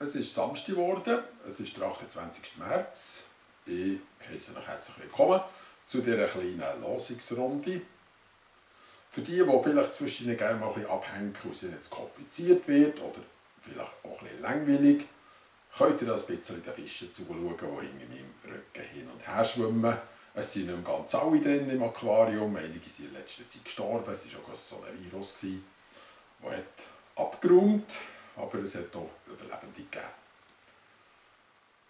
Es ist Samstag geworden, es ist der 28. März. Ich heiße euch herzlich willkommen zu dieser kleinen Losungsrunde. Für die vielleicht zwischen ihnen gerne mal ein bisschen abhängen, weil es ihnen zu kompliziert wird oder vielleicht auch ein bisschen langweilig, könnt ihr das ein bisschen den Fischen zuschauen, die hinter meinem Rücken hin und her schwimmen. Es sind nicht mehr ganz alle drin im Aquarium, einige sind in der letzten Zeit gestorben, es war auch so ein Virus, der abgeräumt hat. Aber es hat auch Überlebende gegeben.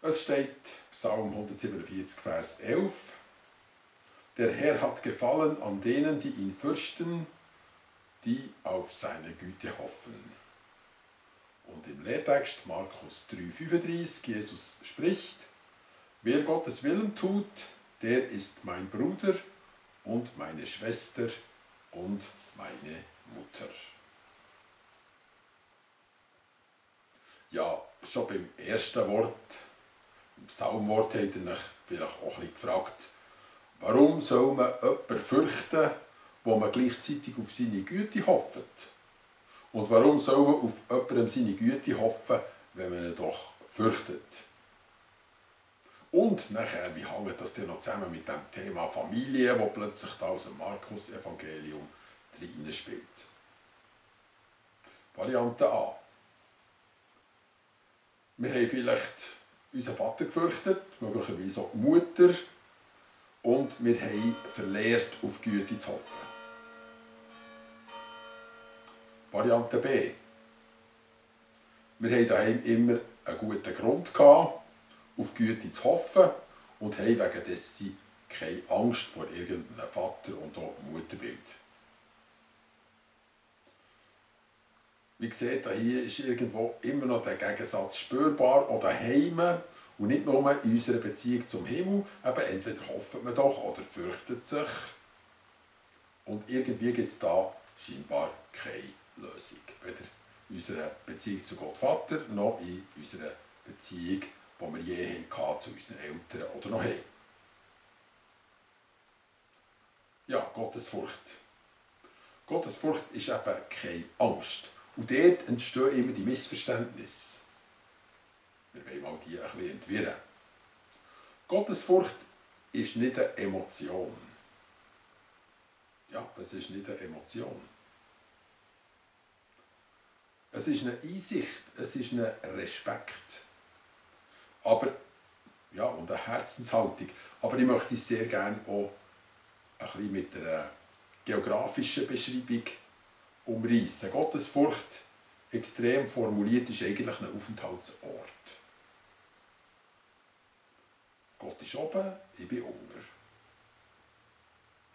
Es steht Psalm 147, Vers 11. Der Herr hat Gefallen an denen, die ihn fürchten, die auf seine Güte hoffen. Und im Lehrtext Markus 3,35 Jesus spricht: Wer Gottes Willen tut, der ist mein Bruder und meine Schwester und meine Mutter. Ja, schon beim ersten Wort, im Psalmwort, habt ihr euch vielleicht auch ein bisschen gefragt, warum soll man jemanden fürchten, wo man gleichzeitig auf seine Güte hofft? Und warum soll man auf jemandem seine Güte hoffen, wenn man ihn doch fürchtet? Und nachher, wie hängt das denn noch zusammen mit dem Thema Familie, das plötzlich da aus dem Markus-Evangelium reinspielt? Variante A. Wir haben vielleicht unseren Vater gefürchtet, möglicherweise auch die Mutter, und wir haben verlernt, auf Güte zu hoffen. Variante B. Wir haben daheim immer einen guten Grund gehabt, auf Güte zu hoffen, und haben wegen dessen keine Angst vor irgendeinem Vater- und auch Mutterbild. Wie seht, hier ist irgendwo immer noch der Gegensatz spürbar, auch daheim und nicht nur in unserer Beziehung zum Himmel. Eben, entweder hofft man doch oder fürchtet sich. Und irgendwie gibt es da scheinbar keine Lösung. Weder in unserer Beziehung zu Gott Vater, noch in unserer Beziehung, die wir je hatten, zu unseren Eltern oder noch haben. Ja, Gottesfurcht. Gottesfurcht ist eben keine Angst. Und dort entstehen immer die Missverständnisse. Wir wollen mal die ein bisschen entwirren. Gottesfurcht ist nicht eine Emotion. Ja, es ist nicht eine Emotion. Es ist eine Einsicht, es ist ein Respekt. Aber, ja, und eine Herzenshaltung. Aber ich möchte es sehr gerne auch ein bisschen mit einer geografischen Beschreibung umreißen. Gottesfurcht, extrem formuliert, ist eigentlich ein Aufenthaltsort. Gott ist oben, ich bin unten.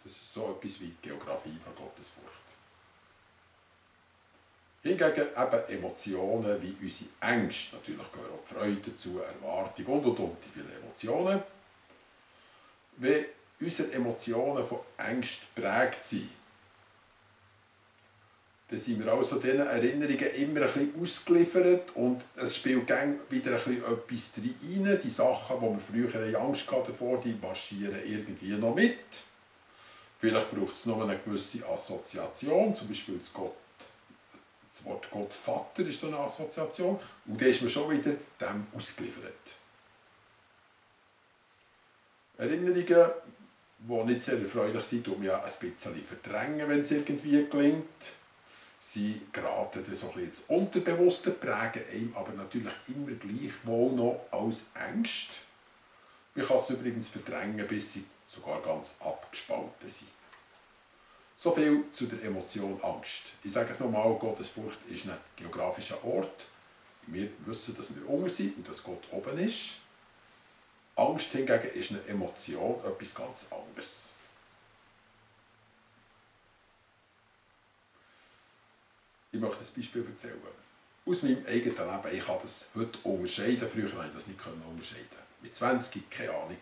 Das ist so etwas wie die Geografie von Gottesfurcht. Hingegen eben Emotionen wie unsere Ängste, natürlich gehören auch Freude dazu, Erwartung und die vielen Emotionen. Wenn unsere Emotionen von Ängsten geprägt sind, dann sind wir also diesen Erinnerungen immer ein bisschen ausgeliefert und es spielt gerne wieder ein bisschen etwas rein. Die Sachen, die wir früher Angst davor hatten, die marschieren irgendwie noch mit. Vielleicht braucht es noch eine gewisse Assoziation, zum Beispiel das Wort Gott Vater ist so eine Assoziation, und dann ist man schon wieder dem ausgeliefert. Erinnerungen, die nicht sehr erfreulich sind, tun wir ja ein bisschen verdrängen, wenn es irgendwie gelingt. Sie geraten dann so ein bisschen ins Unterbewusste, prägen einem aber natürlich immer gleichwohl noch als Ängste. Man kann es übrigens verdrängen, bis sie sogar ganz abgespalten sind. So viel zu der Emotion Angst. Ich sage es nochmal, Gottesfurcht ist ein geografischer Ort. Wir wissen, dass wir unten sind und dass Gott oben ist. Angst hingegen ist eine Emotion, etwas ganz anderes. Ich möchte ein Beispiel erzählen. Aus meinem eigenen Leben. Ich kann das heute unterscheiden. Früher konnte ich das nicht unterscheiden. Mit 20 keine Ahnung.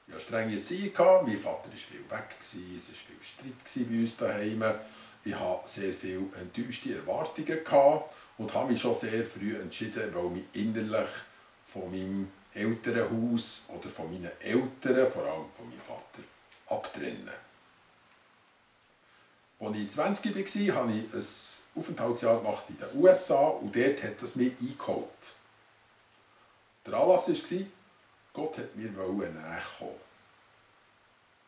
Ich hatte strenge Erziehung. Mein Vater war viel weg. Es war viel Streit bei uns daheim. Ich hatte sehr viele enttäuschte Erwartungen und habe mich schon sehr früh entschieden, weil mich innerlich von meinem Elternhaus oder von meinen Eltern, vor allem von meinem Vater, abtrennen. Als ich 20 war, hatte ich ein Aufenthaltsjahr gemacht in den USA und dort hat das mich eingeholt. Der Anlass war, Gott hat mir näher kommen.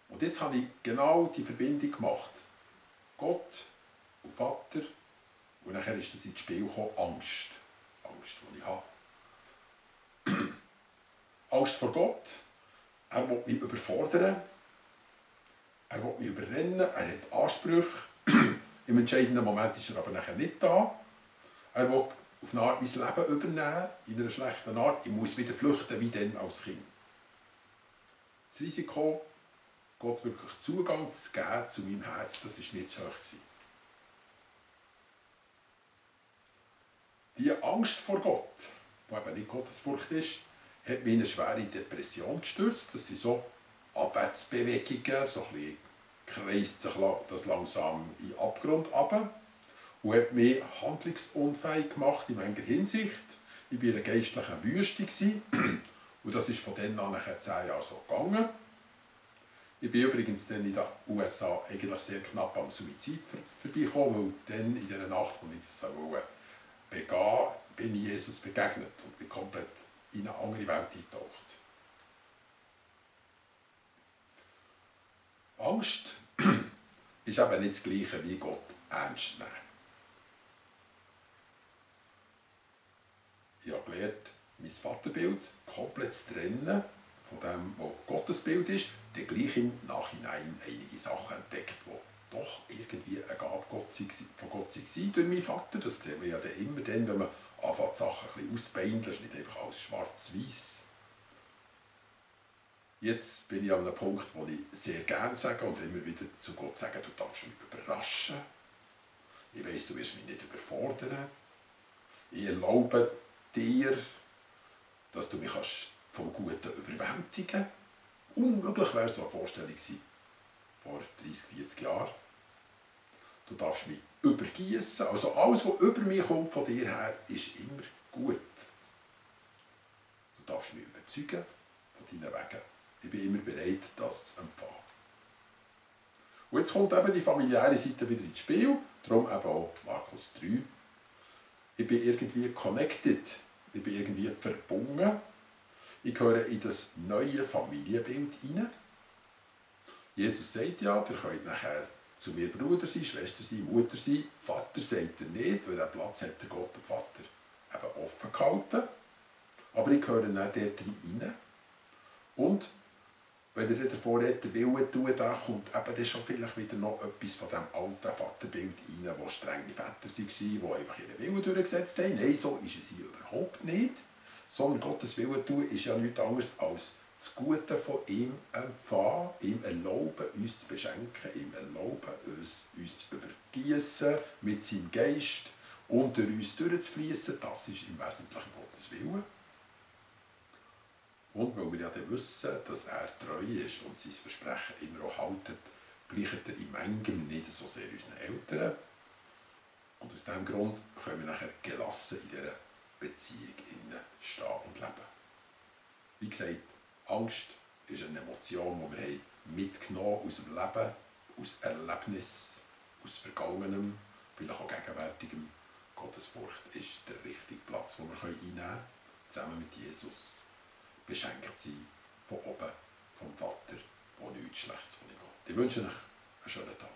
Und jetzt habe ich genau die Verbindung gemacht. Gott und Vater. Und nachher ist das ins Spiel gekommen, Angst. Angst, die ich habe. Angst vor Gott. Er will mich überfordern. Er will mich überrennen. Er hat Ansprüche. Im entscheidenden Moment ist er aber nachher nicht da. Er will auf eine Art mein Leben übernehmen, in einer schlechten Art. Ich muss wieder flüchten, wie dann als Kind. Das Risiko, Gott wirklich Zugang zu geben zu meinem Herz, das war mir zu hoch. Die Angst vor Gott, die eben nicht Gottesfurcht ist, hat mich in eine schwere Depression gestürzt. Das sind so Abwärtsbewegungen, so ein bisschen kreist sich das langsam in den Abgrund runter und hat mich handlungsunfähig gemacht in meiner Hinsicht. Ich war in einer geistlichen Wüste und das ist von dann an nachher 10 Jahre so gegangen. Ich bin übrigens dann in den USA eigentlich sehr knapp am Suizid vorbeigekommen, weil dann in dieser Nacht, als ich es begehen, bin ich Jesus begegnet und bin komplett in eine andere Welt eingetaucht. Angst ist eben nicht das Gleiche wie Gott ernst nehmen. Ich habe gelernt, mein Vaterbild komplett zu trennen von dem, was Gottes Bild ist, dann gleich im Nachhinein einige Sachen entdeckt, die doch irgendwie eine Gabe von Gott waren durch meinen Vater. Das sehen wir ja dann immer dann, wenn man anfängt, Sachen ein bisschen auszubeindeln, ist nicht einfach alles schwarz-weiß. Jetzt bin ich an einem Punkt, wo ich sehr gerne sage und immer wieder zu Gott sage, du darfst mich überraschen. Ich weiss, du wirst mich nicht überfordern. Ich erlaube dir, dass du mich vom Guten überwältigen kannst. Unmöglich wäre so eine Vorstellung gewesen, vor 30, 40 Jahren. Du darfst mich übergießen. Also alles, was über mich kommt von dir her, ist immer gut. Du darfst mich überzeugen von deinen Wegen. Ich bin immer bereit, das zu empfangen. Und jetzt kommt eben die familiäre Seite wieder ins Spiel. Darum eben auch Markus 3. Ich bin irgendwie connected. Ich bin irgendwie verbunden. Ich gehöre in das neue Familienbild hinein. Jesus sagt ja, ihr könnt nachher zu mir Bruder sein, Schwester sein, Mutter sein. Vater sagt er nicht, weil diesen Platz hat der Gott, der Vater, eben offen gehalten. Aber ich gehöre dann dort hinein. Und wenn er davor hat, den Willen tun, da kommt eben dann schon vielleicht wieder noch etwas von diesem alten Vaterbild rein, wo strenge Väter waren, die einfach ihren Willen durchgesetzt haben. Nein, so ist es überhaupt nicht. Sondern Gottes Willen tun ist ja nichts anderes als das Gute von ihm empfangen, ihm erlauben, uns zu beschenken, ihm erlauben, uns zu übergießen mit seinem Geist und durch uns durchzufließen. Das ist im Wesentlichen Gottes Willen. Und weil wir ja dann wissen, dass er treu ist und sein Versprechen immer auch haltet, gleicht er in manchem nicht so sehr unseren Eltern. Und aus diesem Grund können wir nachher gelassen in dieser Beziehung stehen und leben. Wie gesagt, Angst ist eine Emotion, die wir mitgenommen aus dem Leben, aus Erlebnis, aus Vergangenem, vielleicht auch Gegenwärtigem. Gottesfurcht ist der richtige Platz, den wir einnehmen können, zusammen mit Jesus. Beschenkt sein von oben, vom Vater, der nichts Schlechtes von ihm hat. Ich wünsche euch einen schönen Tag.